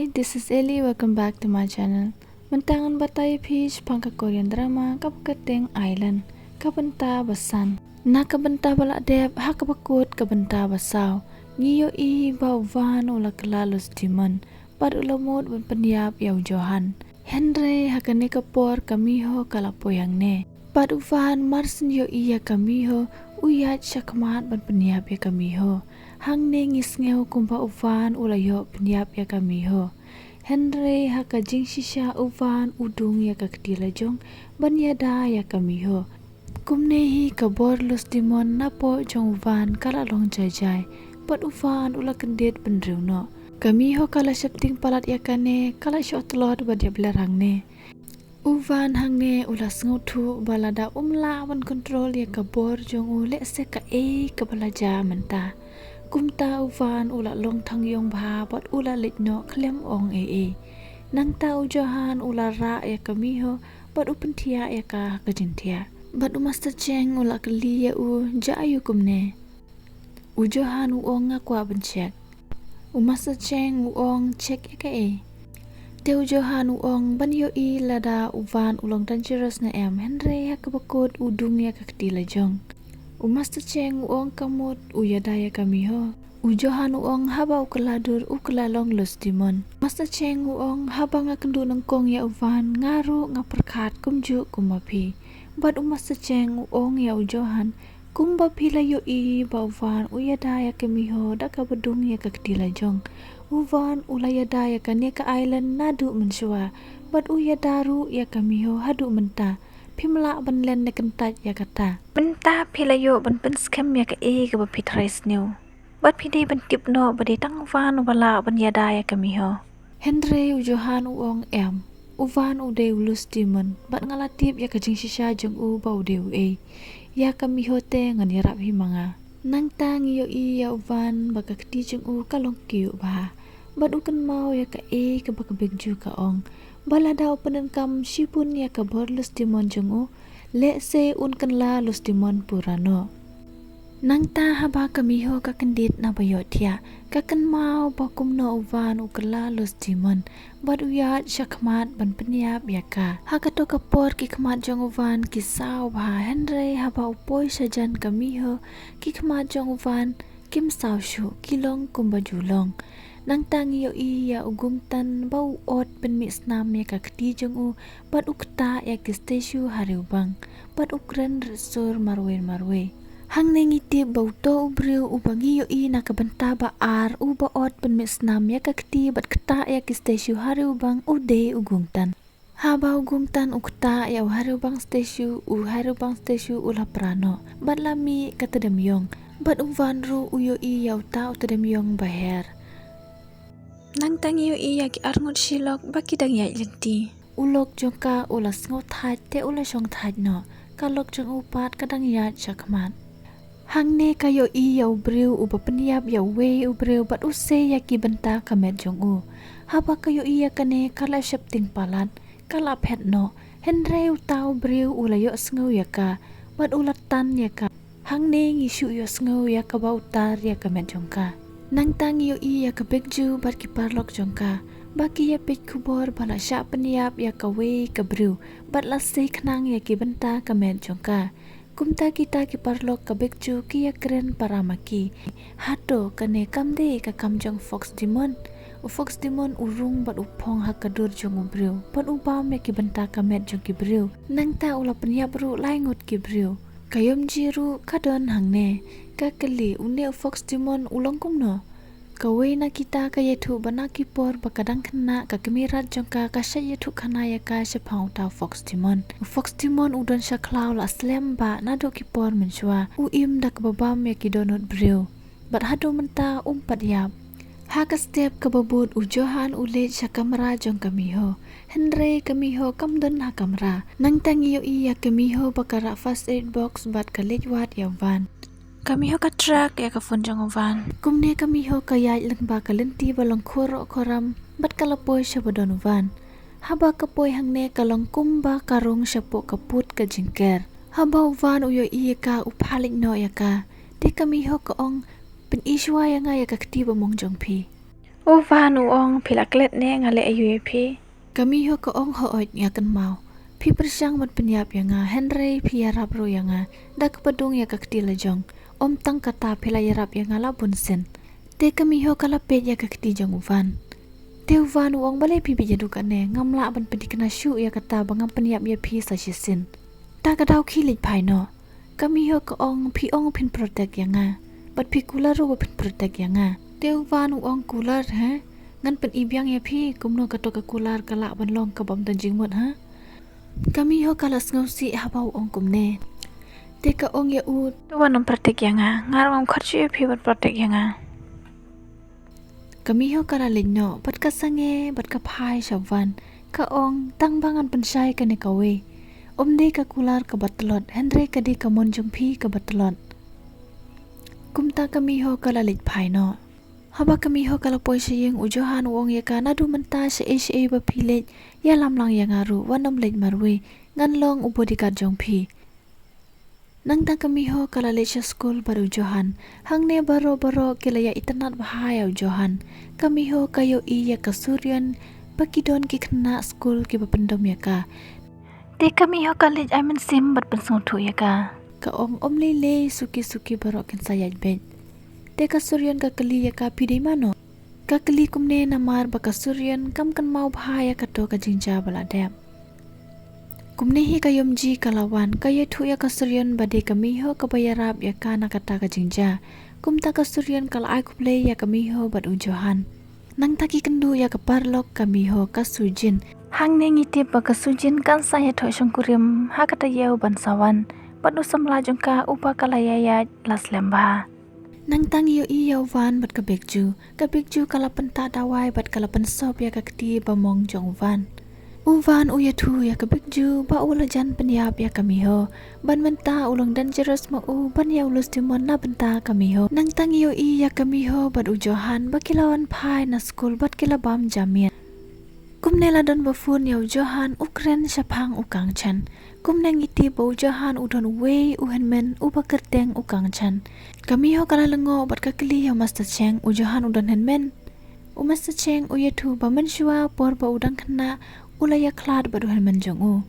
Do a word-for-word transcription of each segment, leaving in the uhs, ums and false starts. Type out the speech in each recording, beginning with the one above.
Hey, this is Ellie. Welcome back to my channel. Mynta ngan batai ïa phi shaphang ka Korean drama kaba kyrteng Island, ka bynta ba san. Na ka bynta ba la dep, ha kaba kut ka bynta ba saw, ngi ïohi ba u Van u la kylla Lus Dimon bad u la mut ban pynïap ïa u Johan. Hynrei ha kane ka por ka Miho ka la poi hangne. Bad u Van mar syn ïohi ïa ka Miho, u ïaid shakhmat ban pynïap ïa ka Miho. Hangne ngi sngew kumba u Van u la ïoh pynïap ïa ka Miho. Hynrei ha ka jingshisha u Van u dung ïa ka kti la jong ban ïada ïa ka Miho. Kumne hi ka bor Lus Dimon napoh jong u Van ka la long jai jai, bad u Van u la kyndit bynriew noh. Ka Miho ka la sheptieng palat ïa kane, ka la shoh tlot bad ïap ler hangne. U Van hangne u la sngewthuh ba lada um lah ban kontrol ïa ka bor jong u, lehse kaei kaba la jia mynta. Kumta u Van u la long thang ïong bha bad u la leit noh khlem ong ei ei. Nangta u Johan u la rah ïa ka Miho bad u pynthiah ïa ka ha ka jingthiah. Bad u Master Cheng u la kylli ïa u, jia aiu kumne? U Johan u ong, nga kwah ban check. U Master Cheng u ong, check ïa kaei? Te u Johan u ong, ban ïohi lada u Van u long dangerous ne em, hynrei ha kaba kut u dung ïa ka kti la jong. U Master Cheng u ong, ka mut u ïada ïa ka Miho. U Johan u ong, haba u kylla dur u kylla long Lus Dimon. Master Cheng u ong, haba nga kynduh nyngkong ïa u Van, nga ruh nga pyrkhat kumjuh kum ma phi. Bad u Master Cheng u ong ïa u Johan, kumba phi la ïohi ba u Van u ïada ïa ka Miho da kaba dung ïa ka kti la jong. U Van u la ïada ïa kane ka Island naduh mynshuwa, bad u ïada ruh ïa ka Miho haduh mynta. Phim lah ban len ne kyntait ïa kata. Mynta phi la ïoh ban pynskhem ïa kaei kaba phi tharai sniew. Bad phi dei ban tip noh ba dei tang u Van uba lah ban ïada ïa ka Miho. Hynrei u Johan u ong, em, u Van u dei u Lus Dimon, bad nga la tip ïa ka jingshisha jong u ba u dei uei. Ïa ka Miho te ngan ïarap hi ma nga. Nangta ngi ïohi ïa u Van ba ka kti jong u ka long kyiuh bha. Bad u kynmaw ïa kaei kaba ka Baekju ka ong, ba lada u pyndonkam shibun ïa ka bor Lus Dimon jong u, lehse un kylla Lus Dimon pura noh. Nangta haba ka Miho ka kyndit naba ïohthiah, ka kynmaw ba kumno u Van u kylla Lus Dimon bad u ïaid shakhmat ban pynïap ïa ka. Ha kato ka por ki khmat jong u Van ki saw bha, hynrei haba u poi shajan ka Miho, ki khmat jong u Van kim saw shuh, ki long kumba ju long. Nangta ngi ïohi ïa u Gungtan ba u ot pynmih snam ïa ka kti jong u bad u ktah ïa ki statue ha riewbang bad u kren ritsur marwei marwei. Hangne ngi tip ba uto u briew uba ngi ïohi na ka bynta ba ar uba ot pynmih snam ïa ka kti bad ktah ïa ki statue ha riewbang u dei u Gungtan. Haba u Gungtan u ktah ïa u ha riewbang statue, u ha riewbang statue u la pra noh bad la mih ka tdem ïong, bad u Van ruh u ïohi ïa uta u tdem ïong ba her. Nangta ngi ïohi ïa ki arngut shilok ba ki dang ïaid lynti. U lok jong ka u la sngew thait te u la shong thait noh, ka lok jong u pat ka dang ïaid shakhmat. Hangne ka ïohi ïa u briew uba pynïap ïa uwei u briew bad u sei ïa ki bynta ka met jong u. Haba ka ïohi ïa kane ka la sheptieng palat, ka la phet noh, hynrei uta u briew u la ïohsngew ïa ka bad u la tan ïa ka. Hangne ngi shu ïohsngew ïa kaba u tar ïa ka met jong ka. Nangta ngi ïohi ïa ka Baekju bad ki paralok jong ka ba ki ïa peit khubor ba la shah pynïap ïa kawei ka briew bad la sei khnang ïa ki bynta ka met jong ka. Kumta kita ki paralok ka Baekju ki ïa kren para ma ki, hato kane kam dei ka kam jong Fox Demon? U Fox Demon u rung bad u phong ha ka dur jong u briew bad u bam ïa ki bynta ka met jong ki briew. Nangta u la pynïap ruh lai ngut ki briew. Ka Yomji ruh ka don hangne. Ka kylli, une u Fox Demon u long kumno? Kawei na kita ka ïathuh ba na ki por ba ka dang khynnah ka kmie rat jong ka ka shait ïathuh khana ïa ka shaphang uta u Fox Demon. U Fox Demon u don sha khlaw la slem ba naduh ki por mynshuwa. U im da kaba bam ïa ki dohnud briew. Bad haduh mynta um pat ïap. Ha ka step kaba bud u Johan u leit sha kamra jong ka Miho. Hynrei ka Miho kam don ha kamra. Nangta ngi ïohi ïa ka Miho ba ka rah first aid box bad ka leit wad ïa u Van. Ka Miho ka track ïa ka phone jong u Van. Kumne ka Miho ka ïaid lyngba ka lynti ba long khur khram bad ka la poi sha ba don u Van. Haba ka poi hangne ka long kumba ka rung shapoh ka pud ka jingker. Haba u Van u ïohi ïa ka u phalit noh ïa ka. Te ka Miho ka ong, pyni shuwa ïa nga ïa ka kti ba mong jong phi. U U Van u ong, phi la klet ne, nga leh aïu ïa phi? Ka Miho ka ong, hooid nga kynmaw. Phi pyrshang ban pynïap ïa nga, hynrei phi ïarap ruh ïa nga da kaba dung ïa ka kti la jong. Ym tang kata, phi la ïarap ïa nga la bun sien. Te ka Miho ka la peit ïa ka kti jong u Van. Te u Van u ong, balei phi bit ïa duh kane, ngam lah ban pynthikna shuh ïa kata ba ngam pynïap ïa phi sa shisien. Ta ka daw khie leit phai noh. Ka Miho ka ong, phi ong phin protect ïa nga, bad phi kular ruh ba phin protect ïa nga. Te u Van u ong, kular, ha? Ngan pyni biang ïa phi kumno kato ka kular ka lah ban long kaba ym don jingmut, ha? Ka Miho ka la sngewsih haba u ong kumne. Te ka ong ïa u, to wat nym protect ïa nga, nga ruh ngam khot shuh ïa phi ban protect ïa nga. Ka Miho ka la leit noh bad ka sangeh bad ka phai sha u Van. Ka ong, tang ba ngan pynshai kane kawei. Ym dei ka kular kaba tlot, hynrei ka dei ka mon jong phi kaba tlot. Kumta ka Miho ka la leit phai noh. Haba ka Miho ka la poi sha ïing, u Johan u ong ïa ka, naduh mynta shaei shaei ba phi leit, ïalam lang ïa nga ruh, wat nym leit marwei, ngan long u bodyguard jong phi. Nangta ka Miho ka la leit sha skul bad u Johan. Hangne baroh baroh ki la ïa itynnad bha ïa u Johan. Ka Miho ka ïohi ïa ka Suryon ba ki don ki khynnah skul kiba pyndom ïa ka. Te ka Miho ka leit ai mynsiem bad pynsngewthuh ïa ka. Ka ong, ym lei lei, suki suki baroh kin sa ïaid beit. Te ka Suryon ka kylli ïa ka, phi dei mano? Ka kylli kumne namar ba ka Suryon kam kynmaw bha ïa kato ka jingjia ba la dep. Kumne hi ka Yomji ka la wan, ka ïathuh ïa ka Suryon ba dei ka Miho kaba ïarap ïa ka na kata ka jingjia. Kumta ka Suryon ka la ai khublei ïa ka Miho bad u Johan. Nangta ki kynduh ïa ka paralok ka Miho, ka Sujin. Hangne ngi tip ba ka Sujin kan sa ïathoh shongkurim ha ka taïew ban sa wan bad u samla jong ka uba ka la ïaid la slem bha. Nangta ngi ïohi ïa u Van bad ka Bekju. Ka Bekju ka la pynta dawai bad ka la pynsop ïa ka kti ba mong jong u Van. U Van u ïathuh ïa ka Bekju ba u la jan pynïap ïa ka Miho. Ban mynta u long dangerous ma u ban ïa u Lustimon na bynta ka Miho. Nangta ngi ïohi ïa ka Miho bad u Johan ba ki la wan phai na skul bad ki la bam jamin. Kumne la don ba phone ïa u Johan u kren shaphang u Kangchan. Kumne ngi tip ba u Johan u don uwei u hynmen uba kyrteng u Kangchan. Ka Miho ka la lyngngoh bad ka kylli ïa u Master Cheng, u Johan u don hynmen? U Master Cheng u ïathuh ba mynshuwa por ba u dang khynnah u la ïakhlad bad u hynmen jong u.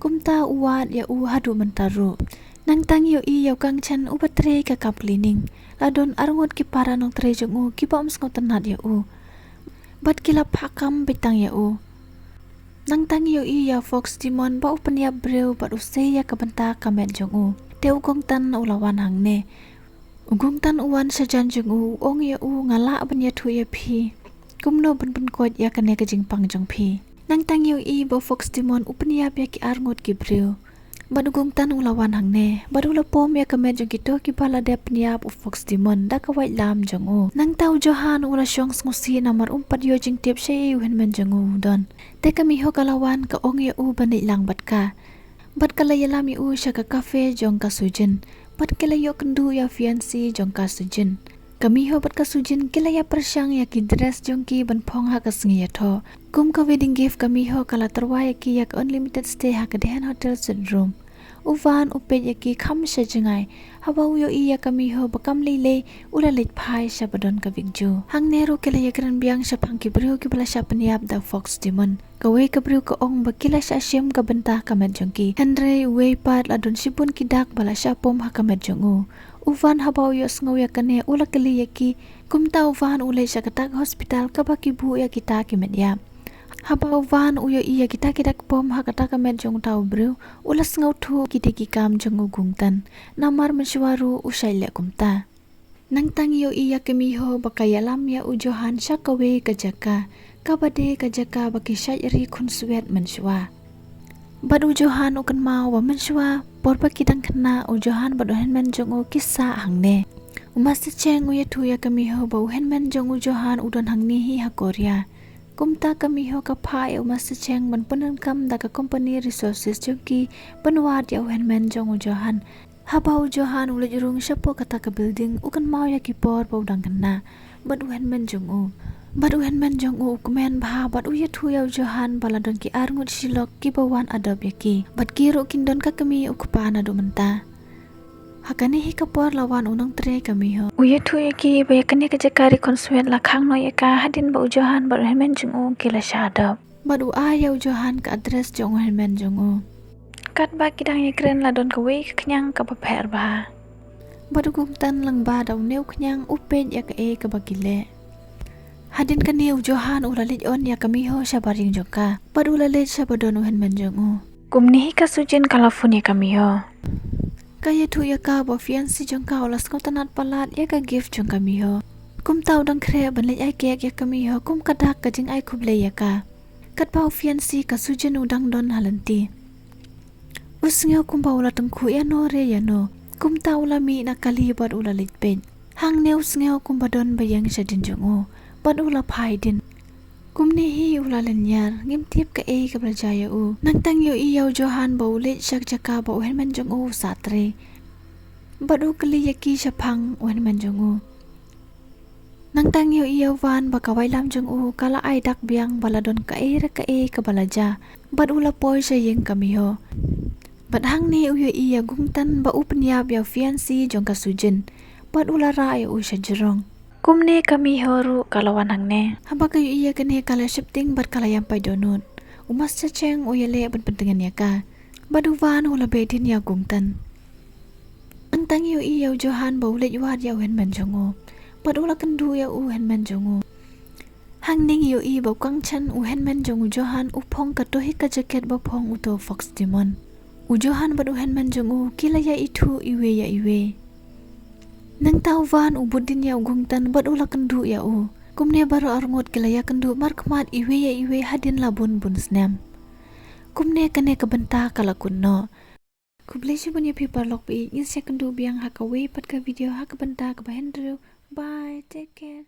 Kumta u wad ïa u haduh mynta ruh. Nangta ngi ïohi ïa u Kangchan uba trei ka kam cleaning. La don arngut ki para nongtrei jong u kiba ym sngewtynnad ïa u. Bad ki la phah kam beit tang ïa u. Nangta ngi ïohi ïa u Fox Demon ba u pynïap briew bad u sei ïa ka bynta ka met jong u. Te u Gongtan u la wan hangne. U Gongtan u wan shajan jong u, u ong ïa u, nga lah ban ïathuh ïa phi kumno ban pynkoit ïa kane ka jingpang jong phi. Nangta ngi ïohi ba u Fox Demon u pynïap ïa ki arngut ki briew. Bad u Gongtan u la wan hangne bad u la pom ïa ka met jong kito kiba la dep pynïap u Fox Demon da ka waitlam jong u. Nangta u Johan u la shong sngewsih namar um pat ïoh jingtip shaei u hynmen jong u u don. Te ka Miho ka la wan, ka ong ïa u ban leit lang bad ka. Bad ka la ïalam ïa u sha ka cafe jong ka Sujin. Bad ki la ïoh kynduh ïa u fiancé jong ka Sujin. Ka Miho bad ka Sujin ki la ïa pyrshang ïa ki dress jong ki ban phong ha ka sngi ïathoh. Kum ka wedding gift, ka Miho ka la tyrwa ïa ki ïa ka unlimited stay ha ka Dehen Hotel suite room. U Van u peit ïa ki kham sha jngai. Haba u ïohi ïa ka Miho ba kam lei lei, u la leit phai sha ba don ka Bekju. Hangne ruh ki la ïakren biang shaphang ki briew kiba la shah pynïap da u Fox Demon. Kawei ka briew ka ong ba ki la shah shim ka bynta ka met jong ki. Hynrei uwei pat la don shibun ki dak ba la shah pom ha ka met jong u. U Van haba u ïohsngew ïa kane u la kylli ïa ki. Kumta u Van u leit sha kata ka hospital kaba ki buh ïa kita ki met ïap. Haba u Van u ïohi ïa kita ki dak pom ha kata ka met jong uta u briew, u la sngewthuh ki dei ki kam jong u Gungtan. Namar mynshuwa ruh u shait leh kumta. Nangta ngi ïohi ïa ka Miho ba ka ïalam ïa u Johan sha kawei ka jaka, kaba dei ka jaka ba ki shait ri khunswet mynshuwa. Bad u Johan u kynmaw ba mynshuwa por ba ki dang khynnah, u Johan bad u hynmen jong u ki sah hangne. U Master Cheng u ïathuh ïa ka Miho ba u hynmen jong u Johan u don hangne hi ha Korea. Kumta ka Miho ka phah ïa u Master Cheng ban pyndonkam da ka company resources jong ki ban wad ïa u hynmen jong u Johan. Haba u Johan u leit rung shapoh kata ka building, u kynmaw ïa ki por ba u dang khynnah bad u hynmen jong u. Bad u hynmen jong u u kmen bha bad u ïathuh ïa u Johan ba la don ki arngut shi lok kiba wan adopt ïa ki. Bad ki ruh kin don ka kmie u kpa naduh mynta. Ha kane hi ka por la wan u nongtrei ka Miho. U ïathuh ïa ki ba ïa kane ka jaka ri khonswet la khang noh ïa ka hadien ba u Johan bad u hynmen jong u ki la shah dap. Bad u ai ïa u Johan ka address jong u hynmen jong u. Katba ki dang ïakren la don kawei ka khñiang kaba pher bha. Bad u Gungtan lyngba da une u khñiang u peit ïa kaei kaba ki leh. Hadien kane u Johan u la leit on ïa ka Miho shabar ïing jong ka. Bad u la leit shaba don u hynmen jong u. Kumne hi ka Sujin ka la phone ïa ka Miho. Ka ïathuh ïa ka ba u fiancé jong ka u la sngewtynnat palat ïa ka gift jong ka Miho. Kumta u dang khreh ban leit ai kek ïa ka Miho kum ka dak ka jingai khublei ïa ka. Katba u fiancé ka Sujin u dang don ha lynti. U sngew kumba u la tyngkhuh ïano re ïano. Kumta u la mih na kali bad u la leit peit. Hangne u sngew kumba don ba ïeng shadien jong u. Bad u la phai dien. Kumne hi u la lynñiar, ngim tip kaei kaba la jia ïa u. Nangta ngi ïohi ïa u Johan ba u leit sha ka jaka ba u hynmen jong u u sah trei. Bad u kylli ïa ki shaphang u hynmen jong u. Nangta ngi ïohi ïa u Van ba ka wailam jong u ka la ai dak biang ba la don kaei re kaei kaba la jia. Bad u la poi sha ïing ka Miho. Bad hangne u ïohi ïa u Gungtan ba u pynïap ïa u fiancé jong ka Sujin. Bad u la rah ïa u sha jrong. Kumne ka Miho ruh ka la wan hangne. Haba ka ïohi ïa kane ka la sheptieng bad ka la ïam paid dohnud. U Master Cheng u ïaleh ban pyntngen ïa ka. Bad u Van u la beh dien ïa u Gungtan. Nangta ngi ïohi ïa u Johan ba u leit wad ïa u hynmen jong u. Bad u la kynduh ïa u hynmen jong u. Hangne ngi ïohi ba u Kangchen u hynmen jong u Johan u phong kato hi ka jaket ba phong uto u Fox Demon. U Johan bad u hynmen jong u ki la ïaithuh iwei ïa iwei. Nangta u Van u bud dien ïa u Gungtan bad u la kynduh ïa u. Kumne baroh arngut ki la ïakynduh markhmat iwei ïa iwei hadien la bun bun snem. Kumne kane ka bynta ka la kut noh. Khublei shibun ïa phi paralok ba ïeit, ngin sa ïakynduh biang ha kawei pat ka video ha ka bynta kaba hynriew. Bye, take care.